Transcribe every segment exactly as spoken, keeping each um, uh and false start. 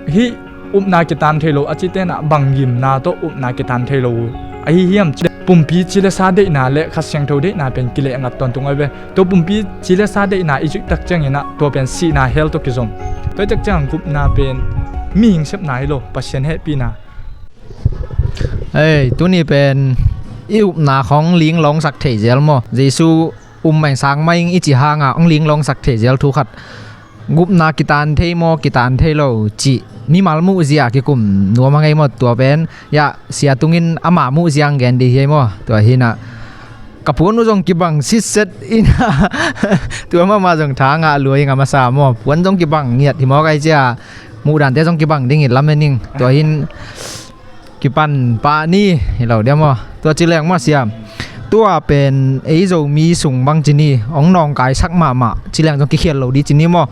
Hih upna kitan thei lo a ci tenah bang gimna tawh upna kitan thei lo ahi hiam? Pumpi ci le sa deihna le Kha Siangtho deihna pen kileh ngat tawntung ahi ve. Tua pumpi ci le sa deihna i zuih tak cianginah tua pen sihna hell tawh kizom. Tua tak ciang gupna pen mihing sepna hi lo, Pasian hehpihna. Ei, tuni pen i upna khong linglawngsak thei zel maw? Jesu um mah ing, sang mah ing i ci hanga hong linglawngsak thei zel thu khat. Gupna kitan thei maw, kitan thei lo cih mimal muhzia kikum nuam a ngei maw? Tua pen ya sia tungin ama muhzia ang gen dih hi ei maw? Tua hinah ka puan uh zong kibang sitset inah tua mahmah zong tha ngah lua ing a masa maw? Puan zong kibang ngiat hi maw kai cia? Muhdante zong kibang dingin lamen ing. Tua hin kipan pah ni hi lo dia maw? Tua ci leng maw siam? Tua pen ei Zomi sung bang ci ni, hong nawngkaisak mahmah ci leng zong kikhial lo di ci ni maw?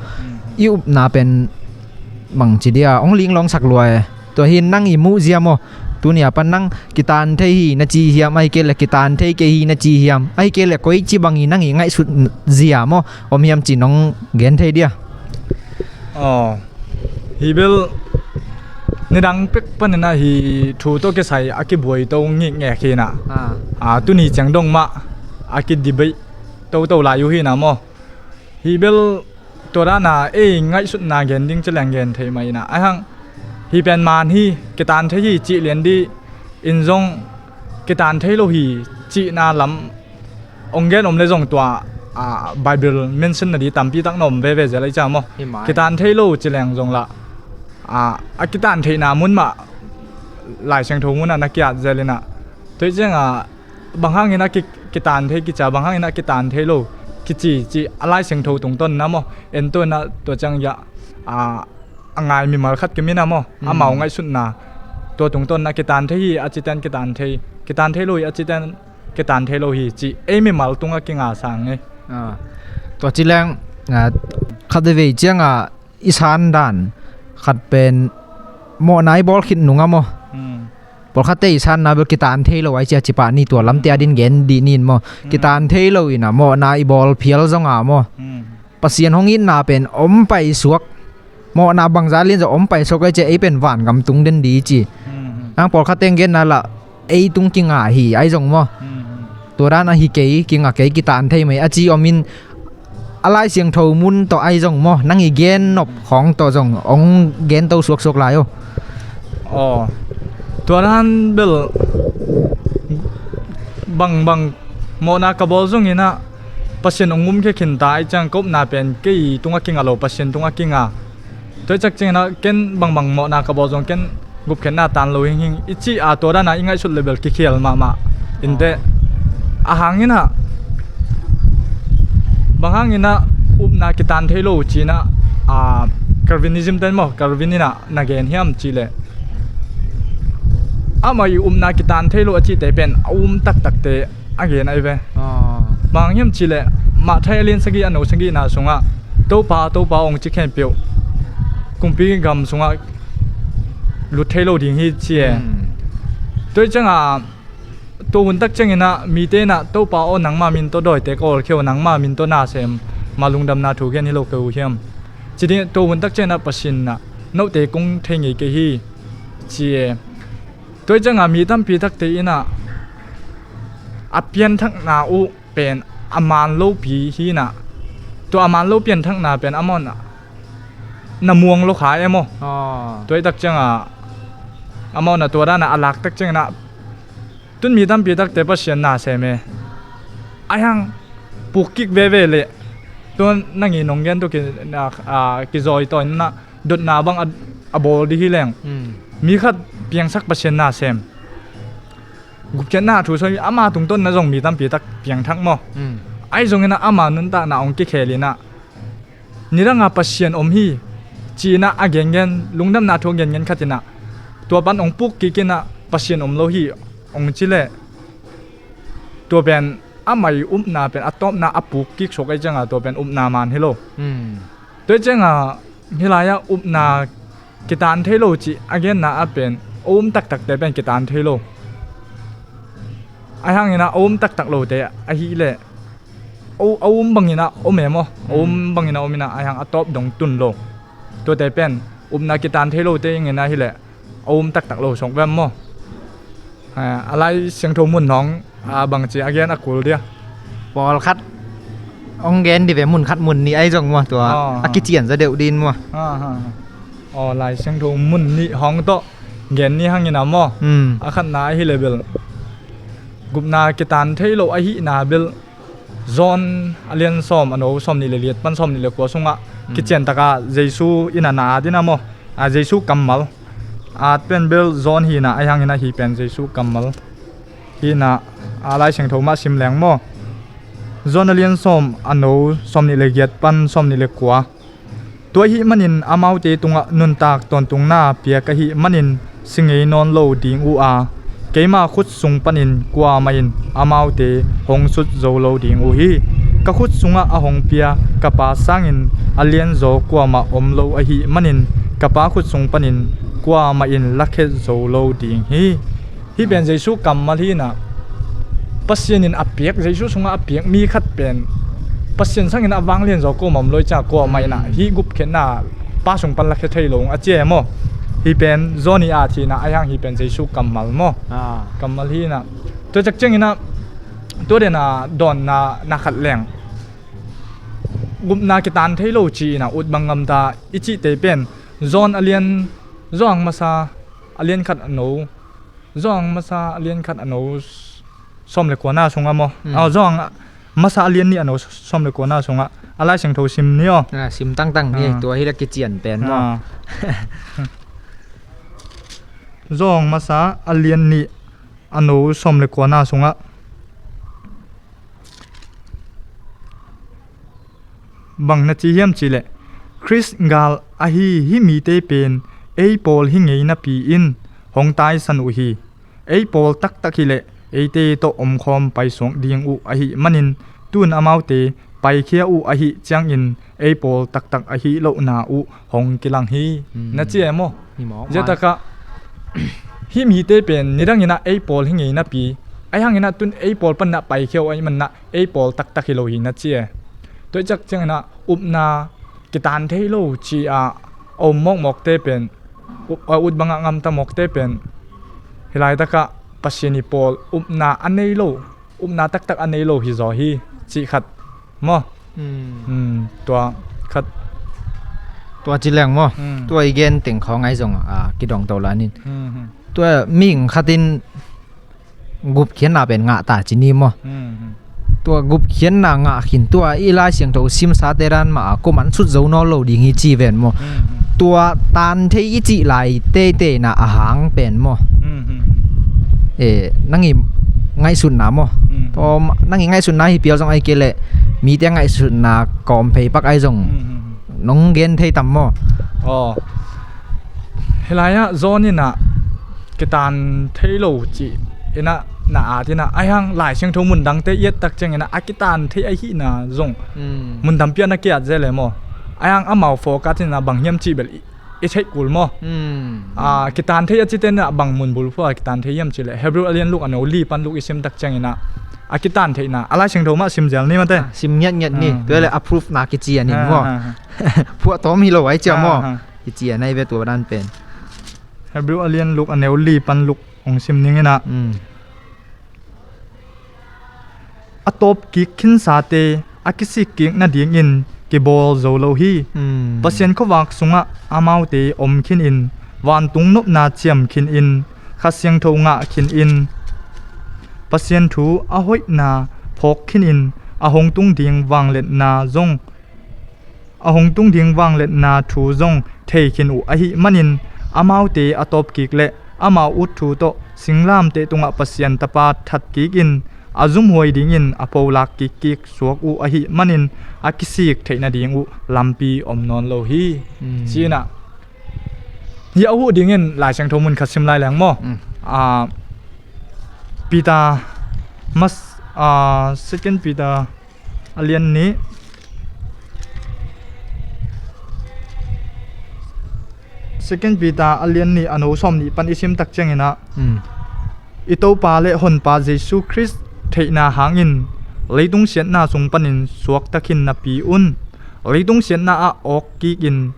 I upna pen bang ci dia hong linglawngsak lua e. Tua hi nang i muhzia maw? Tunia pan nang kitan thei hi na ci hiam, ahi kei le kitan thei kei hi na ci hiam, ahi kei le koici bang i nang i ngaihsut zia maw om hiam ci nong gen thei dia? Aw, hi bel nidang pek paninah hi thu tawh kisai a kibuai to ngikngek hinah. Ah. Ah, tuni ciang dong mah a kidebate toto lai uh hinah maw? Hi bel tua dana ei ngaihsutna gen ding ci leng gen thei mah inah. Ahang hi pen man hi, kitan thei hi cih lian dih in zong kitan thei lo hi cihna lam ong gen om le zong tua, ah, Bible mention na di tampi tak na om veve zel ahi ciang maw? Hi mai. Kitan thei lo ci leng zong lah, ah, a kitan theihna mun mah Lai Siangtho munah na kiat zel inah. Tua hi ciangah bang hangin a ki, kitan thei kicia, bang hangin a kitan thei lo kici, ci a Lai Siangtho tungtawn na maw? En to inah tua ciang ya, ah, a ngai mimal khat kimin a maw? Hmm. Amau ngaihsutna tua tungtawn na kitan thei hi a citen kitan thei, kitan thei lo hi a citen kitan thei lo hi ci ei mimal tungah kinga sang e. Ah. Tua ci leng, ah, khat vei ciangah i san dan khat pen mawhna i bawl khit nungah maw? Hmm. Pawlkhatte i sanna bel kitan thei lo ai cia cipah ni, tua lamte a din gen dih nin maw? Hmm. Kitan thei lo inah mawhna i bawl phial zonga maw? Hmm. Pasian hong itna pen om paisuak. Mawhna bangza lian zong om paisuak ai cia ei pen vangam tung den di ci. Hmm. Ang pawlkhatte ang genna lah ei tung kinga hi ai zong maw? Hmm. Tua dan ahi kei, kinga kei, kitan thei mai a ci om in a Lai Siangtho mun tawh ai zong maw? Nang i gen nop khawng tawh zong ong gen to suaksuak lai uh. Aw, tua dan bel bangbang mawhna ka bawl zonginah Pasian ong gumkhia khinta ai ciang ka upna pen kei tungah kinga lo, Pasian tungah kinga. Tua i cak cianginah ken bangbang mawhna ka bawl zong ken gupkhiatna tan lo hinghing i cih a tua dana i ngaihsut le bel kikhial mahmah inteh. A hanginah bang hanginah upna kitan thei lo cinah, ah, Calvinism ten maw, Calvin inah na gen hiam cih leh amah i upna kitan thei lo a cihte pen a um taktakte a gen ahi ve. Ah. Bang hang hiam cih leh Matthai a lian sagih a no sagihna sungah Topa, Topa ong ci khempeuh kumpi gam sungah lut thei lo ding hi ci e. Hmm. Tua i ciangah tua hun tak cianginah mite inah Topa aw nangma min tawh dawite ka awlkhia uh, nangma min tawh na sem, ma lungdamna thu gen hi lo ka uh hiam ci ding. Tua hun tak cianginah Pasian inah note kong thei ngei kei hi ci e. Tua i ciangah mi tampi takte inah a pianthakna uh pen a man lopi hi inah, tua a man lo pianthakna pen amau inah na muang lo kha e maw? Ah. Tua i tak ciangah amau inah tua dana a lak tak cianginah tun mi tampi takte Pasian na sem e. Ai hang puk kik veve leh tua nang i nong gen tua ki, ah, ah, kizawi taw inah dotna bang a, a bawl dih hi leng. Hmm. Mi khat piangsak Pasian na sem. Gupkhiatna thu sawm ama tungtawn na zong mi tampi tak piangthak maw? Hmm. Ai zongin ama nuntakna ong kikhel inah nidanga Pasian om hi ci inah a gengen, lungdamna thu a gengen khat inah tua pan ong puk kik inah Pasian om lo hi ong ci leh tua pen amah i upna pen a tawpna a puk kik suak ai cianga tua pen upna man hi lo. Hmm. Tua cianga hih lai-ah upna kitan thei lo cih a genna ah pen a um taktakte pen kitan thei lo. Ai hanginah a um taktak lote ahih leh a, a um banginah om e maw? A um banginah om inah ai hang a tawp dong tun lo. Tuate pen Upna kitan thei lote ingin ahileh a um taktak lo song vem maw? A, a Lai Siangtho mun hong a bangci a gen a kul dia. Pawlkhat hong gen di ve, mun khat mun nih ahi zong maw, tua a kician za deuh din maw? Aw, Lai Siangtho mun nih hong tawh gen ni hangin a maw? A khatna ahileh bel gupna kitan thei lo ahihna bel John a lian sawm, a no sawm nih le liat pan sawm nih le kua sungah kician taka Jesu in a na dina maw? A, Jesu kammal at pen bel John hina ahi hangin ahi pen Jesu kammal hina a Lai Siangtho mah sim leng maw? John a lian sawm, a no sawm nih le giat pan sawm nih le kua. Tua ahih manin amaute tungah nuntak tawntungna piak ahih manin si ngei nawn lo ding uh a, keima khut sung panin kuamah in amaute hong sut zo lo ding uh hi. Ka khut sungah a hong pia ka Pa sangin a lianzaw kuamah om lo ahih manin ka Pa khut sung panin kuamah in lakhet zo lo ding hi. Hih pen Jesu kammal hi inah, Pasian in a piak, Jesu sungah a piak mi khat pen Pasian sangin a vanglian zaw kuamah om lo i ciah, kuamah inah hih gupkhiatna Pa sung pan lakhia thei lo a ci e maw? Hih pen John i a thihna ahi hang, hih pen Jesu kammal maw? Kammal hi inah. Tua cak ciang inah, tua dena dawnna na khat leng, gupna kitan thei lo ci inah ut bang ngamta i cihte pen John a lian, John masa a lian khat a no, John masa a lian khat a no sawm le kuana sungah maw? John masa a lian nih a no sawm le kuana sungah a Lai Siangtho sim ni aw. Sim tangtang ni, tua hi la kician pen maw? John masa a lian nih a no sawm le kuana sungah bang na ci hiam cihleh, Khrist gal ahi hih mite pen ei pawl hi ngei napi-in hong taisan uh hi. Ei pawl taktak hileh eite tawh omkhawm paisuak ding uh ahih manin tun amaute paikhia uh ahih ciangin ei pawl taktak ahi lohna uh hong kilang hi. Na ci e maw? Ziatakah hih mite pen nidang inah ei pawl hi ngei napi, ahi hang inah tun ei pawl pan inah paikhia uh ahih man inah ei pawl taktak hi lo hi na ci e. Tua i cak ciang inah upna kitan thei lo ci-a a um mawkmawkte pen, a ut bangah ngamta mawkte pen hih laitakah Pasian i pawl upna a nei lo, upna taktak a nei lo hi zaw hi cih khat maw? Tua khat. Tua ci leng maw? Tua i gen teng khawng ahi zong a kidong to lanin. Tua mihing khatin gupkhiatna pen ngah ta ci ni maw? Tua gupkhiatna ngah khin, tua i Lai Siangtho simsate dan mah a kuaman sut zo nawn lo ding hi ci ven maw? Tua tan thei i cih lai teitei na a hang pen maw? E, nang i ngaihsutna maw? Tua nang i ngaihsutna hi pial zong ahi kei leh mite ngaihsutna kawm phei pak ahi zong nong gen thei tam maw? Aw. Hih lai-ah John inah kitan thei lo cih inah na at inah, ahi hang Lai Siangtho mun dangte i et tak ciang inah a kitan thei ahihna zong mun tampi ah na ki-at zel e maw? Ahi hang amau focus inah bang hiam cih bel i, i theih kul maw? A kitan thei a cite inah bang mun bulphuh a kitan thei hiam cihleh Hebrew a lian luk a no li pan luk i sim tak ciang inah a kitan theihna a Lai Siangtho mah sim zel ni mate. Sim ngiatngiat ni. Tua le a proof na kician in maw? Phuahtawm hi lo ai cia maw? Kician ai ve tua dan pen. Hebrew a lian luk a neu li pan luk hong sim ning inah. A tawpkik khinsate a kisikkik nadingin kibawl zo lo hi. Pasian khuavak sungah amaute om khinin, vantung nopna ciam khinin, Kha Siangtho ngah khinin, Pasian thu a hoihna phawk khinin, a hong tung ding vangliatna zong a hong tung ding vangliatna thu zong thei khin uh ahih manin, amaute a tawpkik le amau ut thu tawh singlamteh tungah Pasian Tapa thatkik in a zumhuai dingin a pholak kikkik suak uh ahih manin a kisik theih nading uh lampi om nawn lo hi. Ci inah hih a huh dingin Lai Siangtho mun khat sim lai leng maw? Peter mas, Second Peter a lian nih, Second Peter a lian nih a no sawm nih pan i sim tak ciang inah, i Topa le Honpa Jesu Khrist theihna hangin leitung siatna sung panin suakta khin napi un, leitung siatna ah awk kikin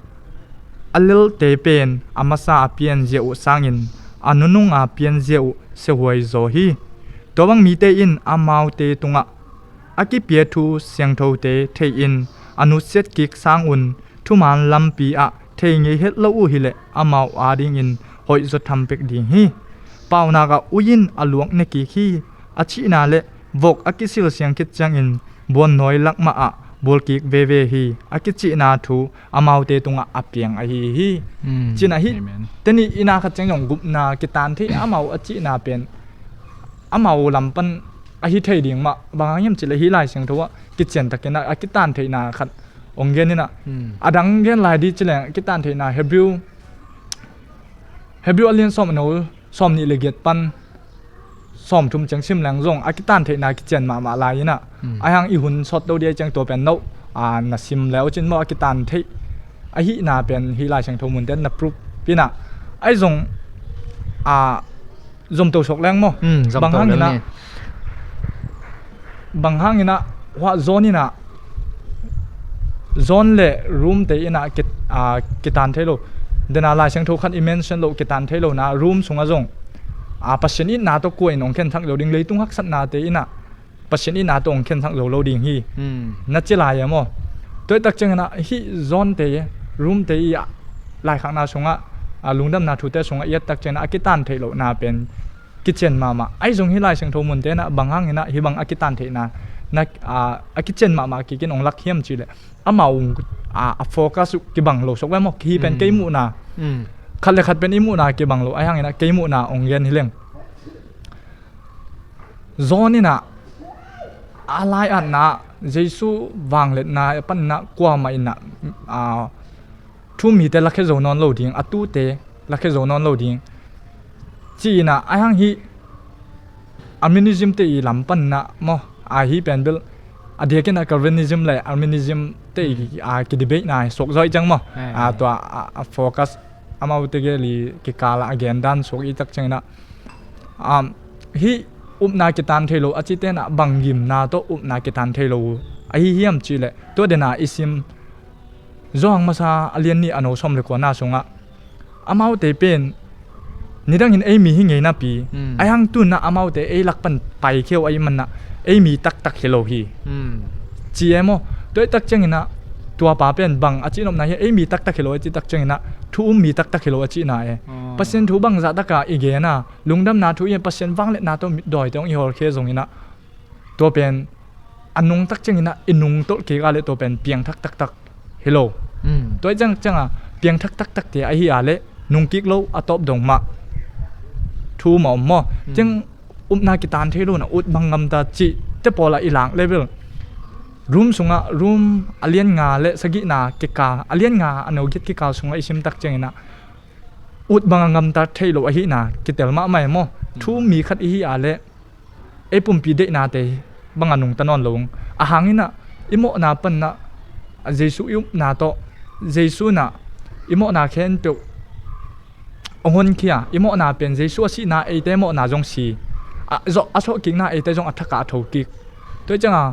a lelte pen a masa a pianzia uh sangin a nununga pianzia uh siahuai zaw hi. Tua bang mite in amaute tungah a kipia thu siangthote thei-in a nusiat kik sangun thuman lampi ah thei ngei het lo uh hileh amau adingin hoihzaw tham pek ding hi. Paunak ah ui-in a luak ne kik hi. A cihna le vok a kisil siang khit ciangin buannawi lak mah ah bual kik veve hi. A kicihna thu amaute tungah a piang ahi hi. Cinah hi. Teni ina khat ciang zong gupna kitan thei amau a cihna pen amau lam pan ahi thei ding mah. Bang hang hiam cileh hih Lai Siangtho ah kician takin a kitan theihna khat ong gen inah, a dang gen lai di cileh kitan theihna Hebrew Hebrew a lian sawm a no sawm nih le giat pan sawm thum ciang sim leng zong a kitan theihna kician mahmah lai inah, a hang i hun sawt lo di a ciang tua pen no a na sim leu cin maw a kitan theih ahihna pen hih Lai Siangtho munten na proof inah ai zong a zomto suak leng maw? Bang hang inah bang hang inah huah John inah John le Rome te inah kitan thei lo. Dena Lai Siangtho khat i mention lo kitan thei lo na Rome sungah zong a Pasian itna tawh kua in ong khen thak lo ding, leitung haksatna te inah Pasian itna tawh ong khen thak zo lo ding hi. Na ci lai a maw? Tua i tak ciang inah hih John te Rome te i laikhakna sungah a lungdamna thute sungah i et tak ciang inah a kitan theih lohna pen kician mahmah. Ai zong hih Lai Siangtho munte inah bang hang inah hih bang a kitan theihna na a kician mahmah kikin ong lak hiam cileh amau a focus uh kibang lo sok ve maw? Hih pen kei muhna khat le khat pen i muhna kibang lo ai hang inah kei muhna ong gen hi leng. John inah a lai-atna Jesu vangliatna panna kuamah inah thu mite lakhia zo nawn lo ding, a tute lakhia zo nawn lo ding ci inah ai hang hih Arminianism te i lam panna maw? A hih pen bel a diakin a Calvinism le Arminianism te i a kidebate na suak zaw i ciang maw? A tua a focus amaute gel i kikal a gendan suak i tak ciang inah hih upna kitan thei lo a cite inah bang gimna tawh upna kitan thei lo ahi hiam cileh tua dena i sim Johan masa a lian nih a no sawm le kuana sungah amaute pen nidangin ei mi hi ngei napi ai hang tunah amaute ei lak pan paikhia uh ahi manah ei mi taktak hi lo hi. Ci e maw? Tua i tak ciang inah tuapa pen bang a cihnopna hi ei mi taktak hi lo a cih tak ciang inah thu um mi taktak hi lo a cihna e. Pasian thu bangzah taka i gen a lungdamna thu i Pasian vangliatna tawh dawite hong i hawlkhia zong inah tua pen a nungtak ciang inah i nungtolh kik a le tua pen piangthak taktak hi lo. Tua i ciang cianga piangthak taktakte ahi a le nungkik lo a tawp dong mah thu mah om maw? Ciang upna kitan thei lo na ut bang ngamta cih te pawlah i lak level Rom sungah Rom a lian nga le sagihna kikal a lian nga a no giat kikal sungah i simtak ciang inah ut bang a ngamta thei lo ahihna kitel mahmah e maw? Thu mi khat ihi a le ei pumpi deihnate bang a nungta nawn lo ung. A hang inah i mawhna panna Jesu i upna tawh Jesu inah i mawhna khempeuh hong honkhia i mawhna pen Jesu a sihna eite mawhna zong si a zawh a sawhkikna eite zong a thakah a thokik. Tua i cianga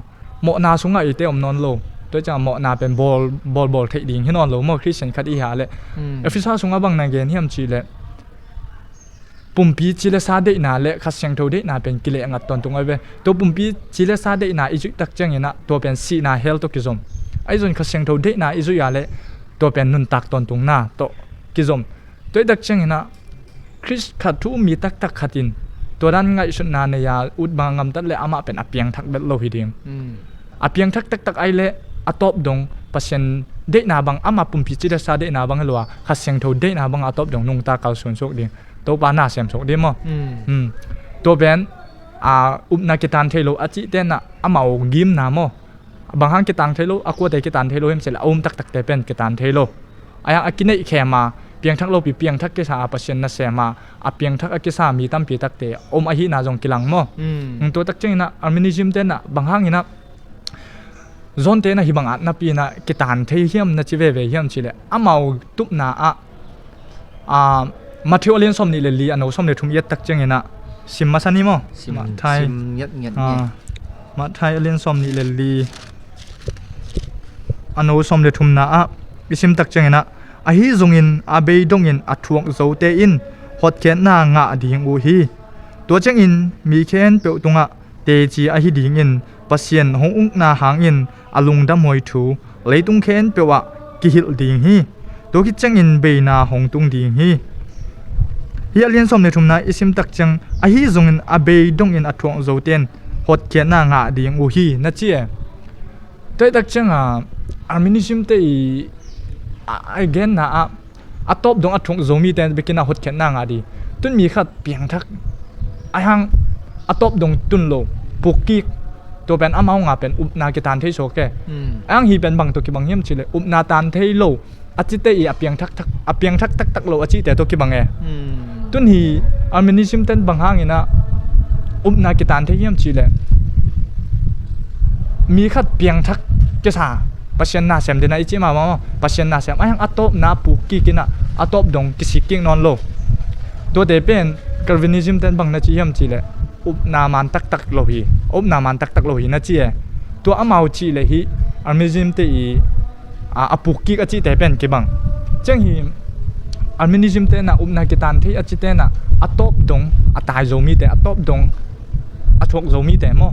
mawhna sungah eite om nawn lo. Tua i cianga mawhna pen bawl bawlbawl theih ding hi nawn lo maw Khristian khat ihi a le. Efesa sungah bang na gen hiam cih leh pumpi ci le sa deihna le Kha Siangtho deihna pen kileh ngat tawntung ahi ve. Tua pumpi ci le sa deihna i zuih tak ciang inah tua pen sihna hell tawh kizom. Ahi zong Kha Siangtho deihna i zuih a le tua pen nuntak tawntungna tawh kizom. Tua i tak ciang inah Khrist khat thu um mi taktak khat in tua dan ngaihsutna nei a ut bang a ngamtat le amah pen a piangthak bet lo hi ding. A piangthak taktak ai le a tawp dong Pasian deihna bang ama pumpi ci le sa deihna bang hi lo a Kha Siangtho deihna bang a tawp dong nungta kalsuan suak ding. Topa na sem suak ding maw? Tua pen a upna kitan thei lo a cihte inah amau gimna maw? Bang hang kitan thei lo a kuate kitan thei lo hiam cih leh a um taktakte pen kitan thei lo. A hang a kineih khem a piangthak lopi piangthak kisa a Pasian nasem a a piangthak a kisa mi tampi takte om ahihna zong kilang maw? Tua tak ciang inah Arminianism te inah bang hang inah John te inah hih bang at napi inah kitan thei hiam na ci veve hiam cih leh amau tupna ah Matthew a lian sawm nih le li a no sawm le thum i et tak ciang inah sim masa ni maw? Matthai a lian sawm nih le li a no sawm le thumna ah i sim tak ciang inah Ahi zongin a bei dongin a thuak zote in hotkhiatna ngah ding uh hi. Tua ciangin mi khempeuh tungah teci ahi dingin Pasian hong ukna hangin a lungdamhuai thu leitung khempeuh ah kihilh ding hi. Tua khit ciangin beina hong tung ding hi. Hih a lian sawm le thumna i sim tak ciang, ahi zongin a bei dongin a thuak zote in hotkhiatna ngah ding uh hi, na ci e. Tua tak ciang a, Arminian te i a, a genna ah a tawp dong a thuak zo mite bekin a hotkhiatna ngah ding. Tun mi khat piangthak, ahi hang a tawp dong tun lo, puk kik, tua pen amau nga pen upna kitan thei suak e. Hmm. Ahi hang hih pen bang tawh kibang hiam cih leh, upna tan thei lo a cite i a piangthak thak, a piangthak taktak lo a cite tawh kibang e. Hmm. Tun hih Arminian ten bang hangin a upna kitan thei hiam cih leh, mi khat piangthak kisa, Pasian nasem ding a i cih mahmah maw, Pasian nasem, ahi hang a tawpna puk kik in a, a tawp dong kisik kik nawn lo. Tuate pen Calvinism ten bang na ci hiam cih leh, upna man taktak lo hi, upna man taktak lo hi, na ci e. Tua amau cih leh hih Arminian te i a, a puk kik a cihte pen kibang. Ciang hi Arminian te na upna kitan thei a cite na a tawp dong a tai zo mite, a tawp dong a thuak zo mite maw,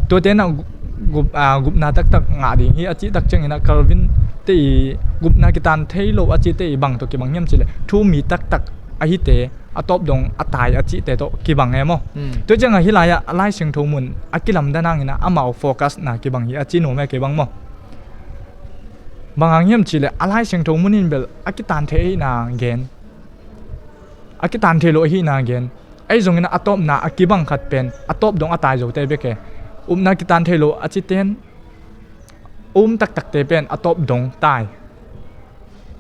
tuate na gu-, gup-, a, gupna taktak ngah ding hi a cih tak ciangin a, Calvin te i gupna kitan thei lo a cihte i bang tawh kibang hiam cih leh, thu-um mi taktak ahite, a tawp dong a tai a cihte tawh kibang e maw. Hmm. Tua ciang a hih lai-ah a Lai Siangtho mun a kilamdan hangin a, amau focus na kibang hi a ci nuam e kei bang maw. Bang hang hiam cih leh, a Lai Siangtho mun in bel a kitan thei ahihna gen, a kitan thei lo ahihna gen. Ahi zongin a tawpna a kibang khat pen a tawp dong a tai zote bek e. Upna kitan thei lo a cite in, um taktakte pen a tawp dong tai.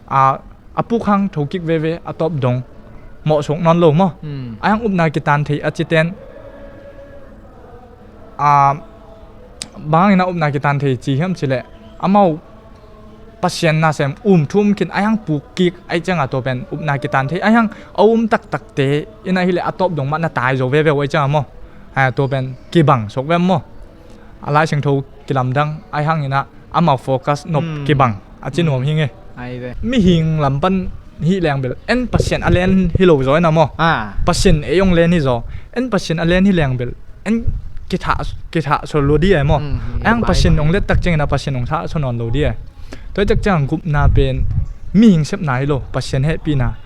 A, a puk hang thokik veve, a tawp dong mawh suak nawn lo maw. Hmm. Ahi hang upna kitan thei a cite in, a, bang hangin a upna kitan thei ci hiam cih leh, amau Pasian nasem, um thu-um khin, ahi hang puk kik, ahi ciang a tua pen upna kitan thei, ahi hang a um taktakte in ahih leh a tawp dong mah na tai zo veve uh ahi ciang a maw. A, tua pen kibang suak ve maw. A Lai Siangtho kilamdang, ahi hangin a amau focus nop, hmm, kibang a ci nuam hi ing e. Ai ve. Mihing lam pan hih leng bel, en Pasian a len hi lo zaw in a maw. Ah. Pasian ei hong len hi zaw. En Pasian a len hi leng bel, en kithah, kithah suak lua ding e maw. Hmm, hmm. Ahi hang Pasian hong let tak ciangin a Pasian hong thah suak nawn lo ding e. Tua hi tak ciang gupna pen mihing sepna hi lo, Pasian hehpihna.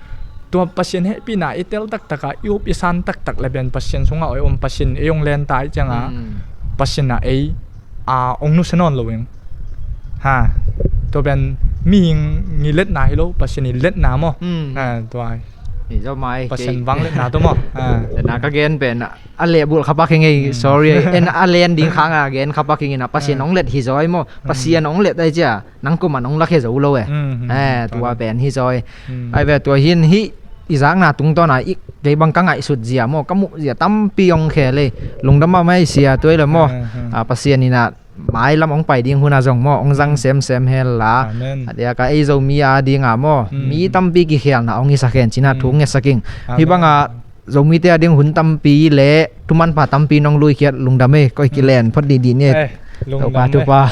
Tua Pasian hehpihna i tel taktak a, i up i san taktak leh pen Pasian sungah ei om, Pasian ei hong len ta ahih ciang a, hmm, Pasian a ei a, hong nusia nawn lo ing. Ha. Tua pen mihing i letna hi lo, Pasian i letna maw. Hmm. Ha, tua. Hi zaw mai. Pasian vang letna tawh maw. Ha. Letna ka gen pen a, a lehbulh kha pak hi ing e, hmm, sorry. En a len ding khang a gen kha pak hi ing in a, Pasian, hmm, hong let hi zaw maw. Hmm. Pasian hong let ahih ciang a, nang kuamah nong lakhia zo lo e. Hmm, hmm. Eh, hmm. Tua pen hi zaw. Hmm. Ai ve, tua hi in hih i zakna tungtawn a, i, kei bang ka ngaihsut zia maw, ka muh zia tampi hong khel e. Lungdam mahmah e sia, tua hi leh maw. Hmm, hmm. A, Pasian in a, mailam hong pai ding hun ah zong maw, hong zang, hmm, semsem hen la. Amen. A diak a ei Zomi a ding a maw, hmm, mi tampi kikhelna hong hisak hen ci-in a, hmm, thu ngetsak ing. Amen. Hih bang a Zomite a ding hun tampi leh thumanpha tampi nong luikhiat, lungdam e, koi, hmm, kilen phot dihdih ni e. Eh, lungdam e. Topa thupha. Ah.